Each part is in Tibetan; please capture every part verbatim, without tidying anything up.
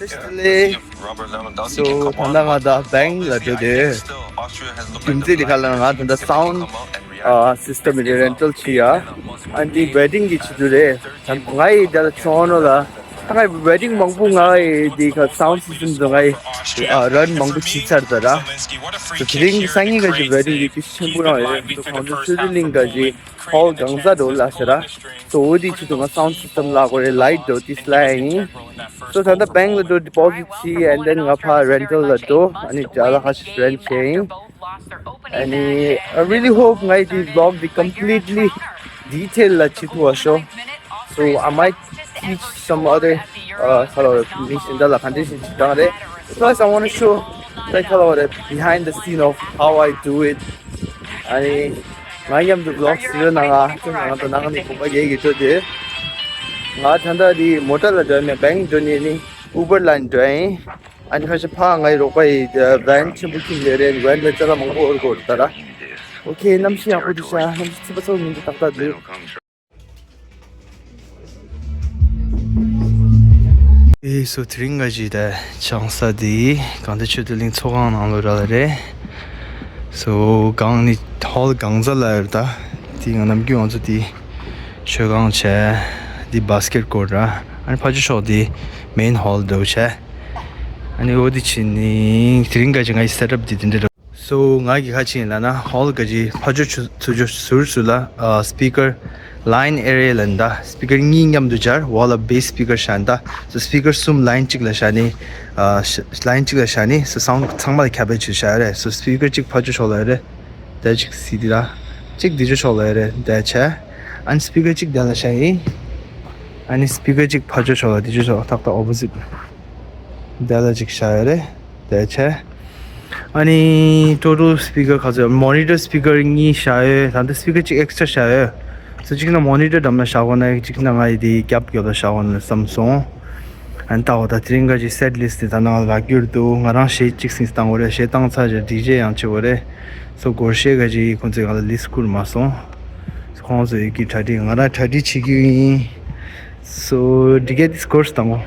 ལེ། སོ་ད་ལྟ་ང་ད་བེང་ལ་འགྲོ་དེ། རྒྱུ་མཚན་དེ་ག་ལ་ང་ད་ལྟ་sound system་རེ་rental་བྱས་ཡ། ཨ་ནི་wedding་གི་ཆེད་དུ་རེད། ང་ཡི་ད་ལྟ་Toronto་ལ་ད་ང་wedding་མང་པོ་ང་ཡི་དེ་ག་sound system་དུ་ང་ཡི་run་མང་པོ་བྱས་ཚར་ད་ར། སོ་དེ་རིང་སང་ཉིན་ག་ཅིག་wedding་གི་དུས་ཆེན་པོ་རང་རེད། སོ་གང་དུ་ཆུ་ཚོད་གླིང་ག་ཅིག hall་གང་ས་འགྲོ་ལ་ཟེར་ར། སོ་འོ་དེ་ཆེད་དུ་ང་sound system་ལ་གོ་རེ་light་འགྲོ་དེ་སླ་ཡིན། སོ་ད་ལྟ་bank་ལ་འགྲོ་deposit་བྱས་and then་ང་ཕར rental་ལ་འགྲོ། ཨ་ནི་ཇ་ལ་ཁ་ཤས་rent་བྱས་ཡིན། ཨ་ནི་I really hope་ང་ཡི་དེ་vlog་དེ་completely detail་ལ་བྱེད་ཐུབ་པ་ཤོག So I might teach some other uh, ཁ་ལོ་མི་གཞན་དག་ལ་ག་འདྲ་ཞིག་བྱེད་སྟངས་རེད། Plus I want to show like ཁ་ལོ་རེད་behind the scene of how I do it. ཨ་ནི་ང་མཉམ་དུ་vlog་ཟེར་ན་ང་ཚོ་ང་ཚོ་ནང་ནས་གོམ་པ་རྒྱག་གི་འགྲོ་དེ། ང་ད་ལྟ་དེ་མོ་ཊ་ལ་འགྲོ་ནས་bank་འགྲོ་ནས་ནི་Uber་ལ་འགྲོ་ཡིན། ཨ་ནི་ཁ་ཤས་ཕ་ང་ཡི་རོགས་པ་ཡི་van་ཆེན་པོ་ཁྱིམ་ལས་རེད། van་ལ་ཅ་ལག་མང་པོ་འོར་གོ་རེད་ད་ར། Okay གནམ་གཤིས་ཡག་པོ་འདུག་ཤག་གནམ་གཤིས་ཚ་པ་ཚ་པོ་མི་འདུག་ཏག་ཏག་འདུག་ཨེ་སོ་དེ་རིང་ང་ཞིག་ད་ཆང་ས་དེ་གང་ལྟར་ཆོས་སྡེ་གླིང་ཚོགས་ཁང་ནང་ལོགས་ར་ལ་རེད། སོ་སྒང་ནི་hall་གང་ས་ལ་ཡོད་ད། དེ་ང་ནམ་རྒྱུན་ང་ཚོ་དེ་མཆོད་ཁང་བྱས། དེ་basket court་ར། ཨ་ནི་ཕ་ཆུ་ཕྱོགས་དེ་main hall་འདུག་བྱས། ཨ་ནི་འོ་དེ་ཕྱིན་ནི་དེ་རིང་ང་ཞིག་ང་ཡི་setup་དེ་དེ་འདྲ་ར། So ང་གི་ཁ་ཆེན་ལ་ན་hall་ག་ཅི་ཕ་ཇོ་ཆུ་ཚུ་ཇོ་ཟུར་ཟུར་ལ་ཨ་speaker line area་ལ་འདའ་speaker་གཉིས་མཉམ་དུ་སྦྱར་wall of bass speaker་བཞག་འདའ། So speaker་གསུམ་line་གཅིག་ལ་བཞག་ནི་ཨ་ཤ- line་གཅིག་ལ་བཞག་ནི། So sound་ཚང་མ་ལ་ཁྱབ་པའི་ཆུ་བཞག་རེད། So speaker་གཅིག་ཕ་ཇོ་ཕྱོགས་ལ་རེད། དེ་གཅིག་སི་ཌི་ལ་གཅིག་དེ་ཇོ་ཕྱོགས་ལ་རེད། དེ་བྱས་ཨ་ནི་speaker་གཅིག་དེ་ལ་བཞག་ཡིན། ཨ་ནི་speaker་གཅིག་ཕ་ཇོ་ཕྱོགས་ལ་དེ་ཇོ་ཕྱོགས་ལ་ཏག་ཏག་opposite་དེ་ལ་གཅིག་བཞག་ཡོད་རེད། དེ་བྱས། ཨ་ནི་total speaker་ག་ཚོད་monitor speaker་གཉིས་བཞག་ཡོད། ད་ལྟ་speaker་གཅིག་extra་བཞག་ཡོད། སོ་གཅིག་ན་monitor་འགྲམ་ན་བཞག་གོ་ན་གཅིག་ན་ང་ཡི་དེ་རྒྱབ་རྒྱབ་ལ་བཞག་གོ་ན་བསམ་སོང་། ཨ་ནི་ལྟ་འོ་ད་དེ་རིང་ག་ཅིག་set list་དེ་ད་ནང་ལ་རག་རྒྱུར་འདུག་ང་རང་གཞས་གཅིག་སིང་བཏང་གོ་རེད། གཞས་བཏང་ཚར་རྗེས་ཌི་ཇེ་ཡང་བྱེད་གོ་རེད། སོ་སྒོར་གཞས་ག་ཅིག་ཁོང་ཚོས་ང་ལ་list་བསྐུར་མ་སོང་། སོ་ཁོང་ཚོས་ཡི་གེ་གྲ་སྒྲིག་ང་རང་གྲ་སྒྲིག་བྱེད་རྒྱུ་ཡིན། So to get this course དང་པོ།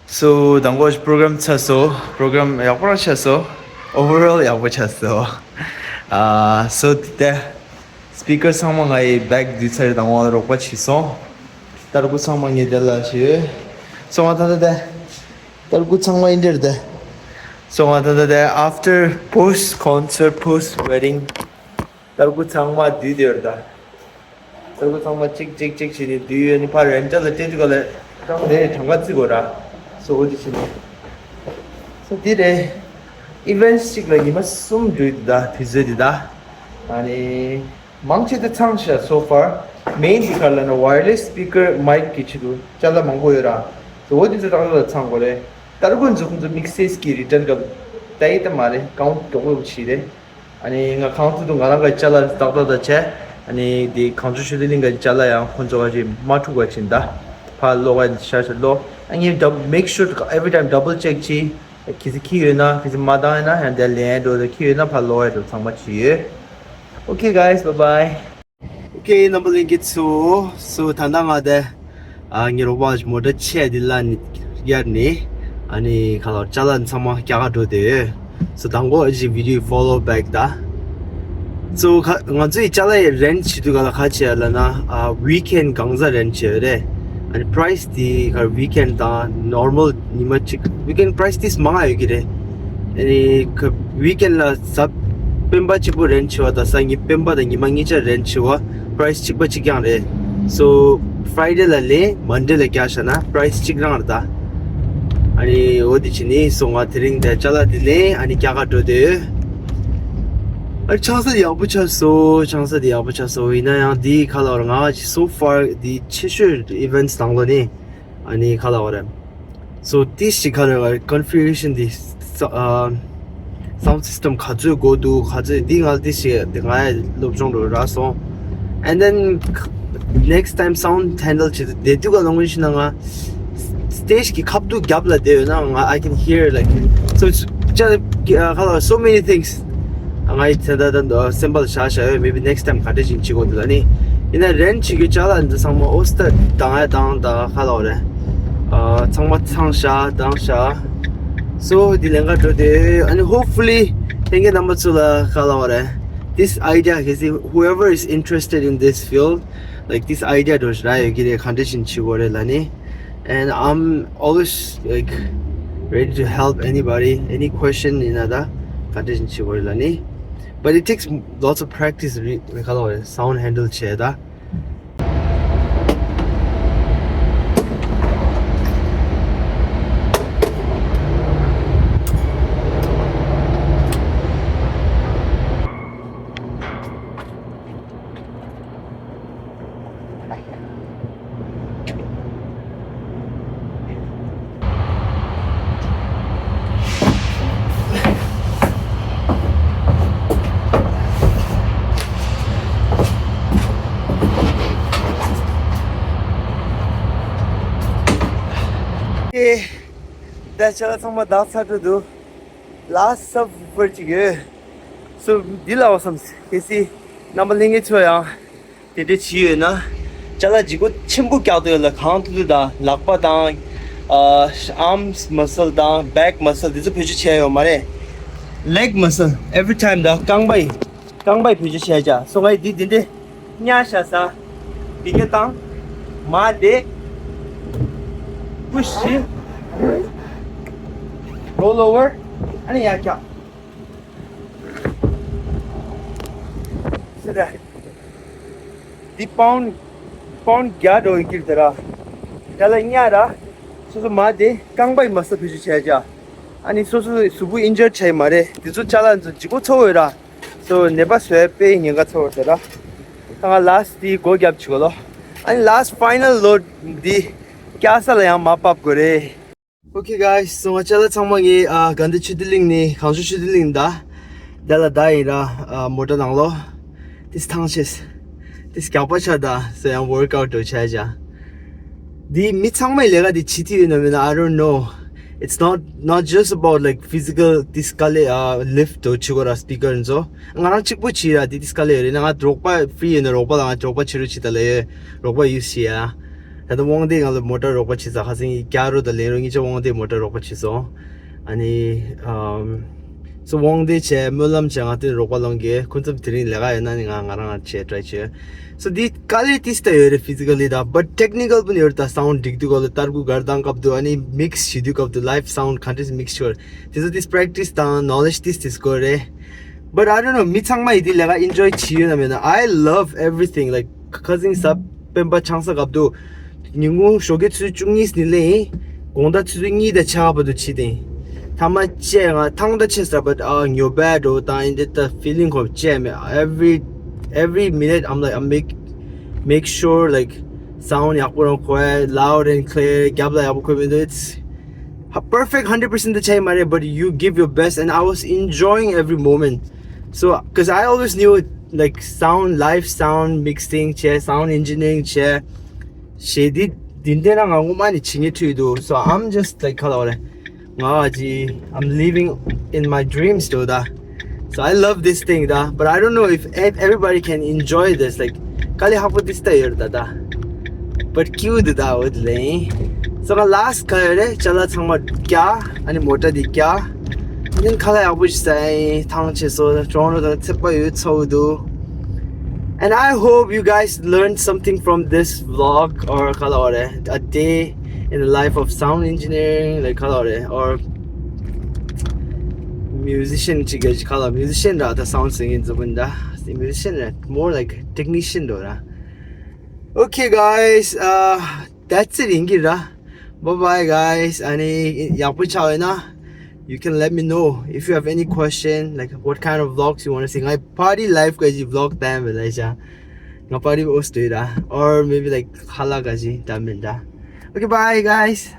So དང་པོ་program་ཚར་སོང་། program་ཡག་པོ་རང་ཆགས་སོང་། overall་ཡག་པོ་ཆགས་སོང་། ཨ་so དེ་speaker་ཚང་མ་ང་ཡི་bag་བསྡུས་ཚར་དང་པོ་རོགས་པ་བྱས་སོང་། ཏར་ཀུ་ཚང་མ་ངས་དེ་ལ་ཞུས་སོང་། ང་ད་ད་དེ་ཏར་ཀུ་ཚང་མ་ཨིན་འདྲེར་དེ་སོང་། ང་ད་ད་དེ་after post concert post wedding་ཏར་ཀུ་ཚང་མ་བསྡུས་དེར་ད། ཏར་ཀུ་ཚང་མ་གཅིག་གཅིག་གཅིག་བྱས་ནས་བསྡུས་ཡོད་ནི་ཕར་rental་ལ་སྤྲད་དུས་ག་ལ་གྲངས་རེ་གྲངས་ཀ་བརྩི་དགོས་ར། སོ་འོ་དེ་བྱས་ནས། སོ་དེ་རེད། events་གཅིག་ལ་ཉི་མ་གསུམ་འགྲོ་ཡི་འདུག་ད་དུས་ཚོད་འདི་ད། ཨ་ནི། མང་ཆེ་དེ་ཚང་ཤག so far། main་དེ་ག་ལ་ན་wireless speaker mic་གི་ཆེད་དུ་ཅ་ལག་མང་པོ་ཡོད་ར། སོ་འོ་དེ་ཚོ་ཏག་ཏག་ཚང་དགོས་རེད། ཏར་ཀུ་འཛུགས་འཛུགས་mixes་གི་return་སྐབས་ད་ཡི་ད་མ་རེད། count་མགྱོགས་པོ་བྱས་རེད། ཨ་ནི་ང་གང་ཐུབ་ཐུབ་ང་རང་གི་ཅ་ལག་ཏག་ཏག་ཏག་བྱས། ཨ་ནི་དེ་གངས་ལྗོངས་ཆོས་ལྡན་གླིང་གི་ཅ་ལག་ཡང་ཁོང་ཚོ་ག་ཅིག་མ་འཁྲུག་པ་ཅིག་ད་ཕར་ལོག་ག་ཤ་ཤ་ལོག་ཨ་ནི་make sure every time double check་བྱས། གལ་སྲིད་འཁྱེར་ཡོད་ན་གལ་སྲིད་མ་བཏང་ཡོད་ན་ཡང་དེ་ལེན་འགྲོ་དང་འཁྱེར་ཡོད་ན་ཕར་ལོག་ཡ་འགྲོ་ཚང་མ་བྱས་ཡོད། Okay guys, bye bye. Okay རྣམ་པ་ལྷན་རྒྱས་ཚོ། སོ་ད་ལྟ་ང་དེ་ཨ་ངའི་རོགས་པ་མོ་ཊ་ཆེ་འདི་ལ་ནི་གཡར་ནས་ཨ་ནི་ཁ་ལོ་ཅ་ལག་ཚང་མ་རྒྱག་ག་འགྲོ་དེ། སོ་དང་པོ་ཨ་ཅི་video follow back་ད། སོ་ཁ་ང་ཚོའི་ཅ་ལག་rent་བྱེད་དུས་ག་ལ་ཁ་ཆེ་ལ་ན་ཨ་weekend་གང་ཟ་rent་བྱེད་རེད། ཨ་ནི་price དེ་ག་weekend དང་normal ཉི་མ་གཅིག weekend price དེ་མང་ང་ཡོད་ཀྱི་རེད། ཨ་ནི་ག་weekend ལ་གཟའ་སྤེན་པ་གཅིག་པོ་rent བྱེད་པ་དང་གཟའ་ཉི་སྤེན་པ་དང་ཉི་མ་གཉིས་ཆ་rent བྱེད་པ་price གཅིག་པ་གཅིག་རྐྱང་རེད། So Friday ལ་ལེན་Monday ལ་རྒྱག་བཞག་ན་price གཅིག་རང་རེད་ད། ཨ་ནི་འོ་དེ་བྱས་ནི་སོང་ང་དེ་རིང་དེ་ཅ་ལག་དེ་ལེན་ཨ་ནི་རྒྱ་གར་འགྲོ་དེ། ཨ་ནི་ཆང་ས་དེ་ཡག་པོ་ཆགས་སོང་། ཆང་ས་དེ་ཡག་པོ་ཆགས་སོང་། ཡིན་ན་ཡང་དེ་ག་ལབ་ར་ང་ཅི་so far དེ་ཆེ་ཤོས་events ནང་ལོགས་ནས་ཨ་ནི་ག་ལབ་ར། So དེ་ཞིག་ག་ལབ་ར་configuration དེ་ས་ཨ་sound system ག་ཚོད་དགོས་འདུག་ག་ཚོད་དེ་ང་དེ་ཞིག་དེ་ང་ཡ་སློབ་སྦྱོང་འགྲོ་རག་སོང་། And then next time sound handle བྱེད་དུས་དེ་དུས་ག་ལོང་གིན་ཤི་ན་ང་stage གི་ཁ་ཐུག་རྒྱབ་ལ་བསྡད་ཡོད་ན་ང་I can hear like so it's just uh, ག་ལབ་so many things ང་ཡི་ཚེ་ད་ད་སེམས་པ་ལ་བཞག་བཞག་ཡོད། Maybe next time ག་འདྲ་ཞིག་བྱེད་དགོས་འདུག་ལ་ནི་ཡིན་ན་rent བྱེད་རྒྱུ་ཅ་ལག་འདི་ཚང་མ་ཨོ་སྟ་དང་ཨ་དང་ད་ག་ལབ་རེད། ཨ་ཚང་མ་ཚང་བཞག་དང་བཞག So དེ་ལེན་ག་འགྲོ་དེ་ཨ་ནི་hopefully ལྷན་རྒྱས་རྣམ་པ་ཚོ་ལ་ག་ལབ་རེད། This idea, whoever is interested in this field, like this idea འགྲོ་ར་ཡོད་ཀྱི་རེད། ག་འདྲ་ཞིག་བྱེད་དགོས་རེད་ལ་ནི། And I'm always like ready to help anybody, any question ཡིན་ན་ད་ག་འདྲ་ཞིག་བྱེད་དགོས་རེད་ལ་ནི། But it takes lots of practice རེད། ག་ལབ་རེད། Sound handle བྱེད་ད། ཨེ། ད་ཆ་ཚང་མ་བདག་ཚར་འགྲོ་འདུག last subwoofer ཅིག་ཡོད། So འདི་ལ་བསམ་གལ་སྲིད་རྣམ་པ་ལྷན་རྒྱས་ཚོ་ཡང་དེ་འདྲ་བྱས་ཡོད་ན། ཅ་ལག་ལྗིད་པོ་ཆེན་པོ་རྒྱག་འདོད་ཡོད་ལ་གང་ཐུབ་ཐུབ་དང་ལག་པ་དང་ཨ་arms muscle དང་back muscle དེ་ཚོ་བེད་སྤྱོད་བྱས་ཡོད་མ་རེད། Leg muscle every time དང་རྐང་པའི་རྐང་པའི་བེད་སྤྱོད་བྱས་བྱ། སོ་ང་ཡི་འདི་འདི་འདྲས་གཉའ་ཤ་ས་འདི་ག་བཏང་མ་དེ་push roll over ཨ་ནི་ཡར་རྒྱག་སེ་ར། འདི་pound pound བརྒྱ་འགྲོ་ཡི་ཀིར་དེ་ར། ད་ལ་གཉའ་ར། སོ་སོ་མ་དེ་རྐང་པའི་མ་ས་བེད་སྤྱོད་བྱས་བྱ། ཨ་ནི་སོ་སོ་གཟུགས་པོ་injure བྱས་མ་རེད། དེ་ཚོ་ཅ་ལག་ཚོ་ལྗིད་པོ་ཚ་བོ་ཡོད་ར། So ནད་པ་བཟོས་པའི་ཉེན་ཁ་ཚ་བོ་དེ་ར། ད་ང་last དེ་སྒོ་རྒྱབ་བྱེད་གོ་ལོ། ཨ་ནི་last final load འདི་སྐྱ་ས་ལ་ཡང་མ་བབས་དགོས་རེད། Okay guys, so ང་ཅ་ལག་ཚང་མ་ངས་ཨ་དགའ་ལྡན་ཆོས་སྡེ་གླིང་ནས་གངས་ལྗོངས་ཆོས་སྡེ་གླིང་ད་ད་ལ་ད་ཡིན་ར་ཨ་མོ་ཊ་ནང་ལོ། དེ་ཐང་ཆད། དེ་རྒྱག་པ་ཆ་ད་སོ་ཡང་workout འགྲོ་ཆ་ཅ། འདི་མི་ཚང་མའི་ལས་ཀ་འདི་བྱེད་ཐུབ་ཡོད་ན་མེད་ན། I don't know. It's not not just about like physical དེ་དཀའ་ལས་ཨ་lift འགྲོ་བྱེད་དགོས་ར། Speaker འཛོ་ང་རང་གཅིག་པུ་བྱེད་ར། དེ་དེ་དཀའ་ལས་ཡོད་རེད་ན་ང་རོགས་པ་free ཡོད་ན་རོགས་པ་ལ་ང་རོགས་པ་བྱེད་རོགས་བྱེད་ད་ལ་ཡོད། རོགས་པ་use བྱེད་ཡ། ད་ལྟ་དབང་འདུས་ང་ལ་མོ་ཊ་རོགས་པ་བྱེད་ས་ཁ་སང་རྒྱ་རོ་དང་ལེན་རོ་གཉིས་ཆ་དབང་འདུས་མོ་ཊ་རོགས་པ་བྱེད་སོང་། ཨ་ནི་ཨམ། སོ་དབང་འདུས་བྱས་སྨོན་ལམ་བྱས་ང་དེ་རོགས་པ་སློང་གི་ཁོང་ཚོ་དེ་རིང་ལས་ཀ་ཡོད་ན་ནི་ང་ང་རང་བྱས་try བྱས། སོ་འདི་དཀའ་ལས་ཏིས་ད་ཡོད་རེད་physically ད། But technical ཕུན་ཡོད་རེད་ད། Sound སྒྲིག་དུས་སྐབས་ལ་ཏར་ཀུ་གར་བཏང་སྐབས་དུ་ཨ་ནི་mix བྱེད་དུས་སྐབས་དུ་live sound ག་འདྲས་mix བྱེད་དེ་ཚོ་ཏིས་practice དང་knowledge ཏིས་ཏིས་དགོས་རེད། But I don't know མི་ཚང་མ་ཡི་དེ་ལས་ཀ་enjoy བྱེད་ཡོད་ན་མེད་ན། I love everything like cousin སབ་སྤེན་པ་ཆང་ས་སྐབས་དུ་ཉིན་གུང་ཞོགས་ཀའི་ཆུ་ཚོད་བཅུ་གཉིས་ནས་ལེན་ཡིན། དགོང་དག་ཆུ་ཚོད་གཉིས་དང་ཕྱེད་ཀ་བར་དུ་བྱེད་དེ་ཐ་མ་བཅད་ང་ཐང་ད་ཆེ་ས་བ་ཨ་ཉོ་བད་འགྲོ་དང་ཡིན་དེ་ད་feeling ཁོ་བཅད་མེད། Every every minute I'm like I make make sure like sound ཡག་པོ་རང་གོ་ཡ་loud and clear རྒྱབ་ལ་ཡག་པོ་གོ་མི་འདུག It's a perfect hundred percent ད་ཆ་ཡི་མ་རེད། But you give your best and I was enjoying every moment. So, because I always knew like sound, live sound mixing བྱས། Sound engineering བྱས། ཞེ་དེ་དེ་འདྲ་ང་ངོ་མ་ནས་བྱེད་ངེས་ཁྲིད་འདུག So I'm just like ག་ལབ་རེད། ང་ཅི་I'm living in my dreams though ད། So I love this thing ད། But I don't know if ev- everybody can enjoy this like དཀའ་ལས་ཁག་པོ་དེ་སྟ་ཡོད་རེད་ད་ད། But cute ད་འོད་ལེན། So ང་last ག་ཡོད་རེད། ཅ་ལག་ཚང་མ་རྒྱ། ཨ་ནི་མོ་ཊ་དེ་རྒྱ། ཨ་ནི་ཁ་ལག་ཡག་པོ་ཞིག་ཟ་ཡིན། ཐང་ཆད་སོ་གྲོང་རོ་དང་ཚེག་པ་ཡོད་ཚོ་འདུག And I hope you guys learned something from this vlog, or ག་ལབ་རེད, a day in the life of sound engineering, like ག་ལབ་རེད, or musician ཅིག་གི་ག་ལབ། musician ར། ད་sound singing ཟེར་བ་འདྲ། musician ར། more like technician འདྲ་ར། Okay, guys, uh, that's it ཡིན་གྱི་ར། Bye bye, guys. ཨ་ནི་ཡག་པོ་ཆགས་ཡོད་ན, you can let me know if you have any question, like what kind of vlogs you want to see. ང་party life གི་vlog བསྟན་པ་ལ་ཤ། ང་party host འདྲ་ར། or maybe like ཧ་ལ་ག་ཅི་ད་མིན་ད། Okay, bye, guys.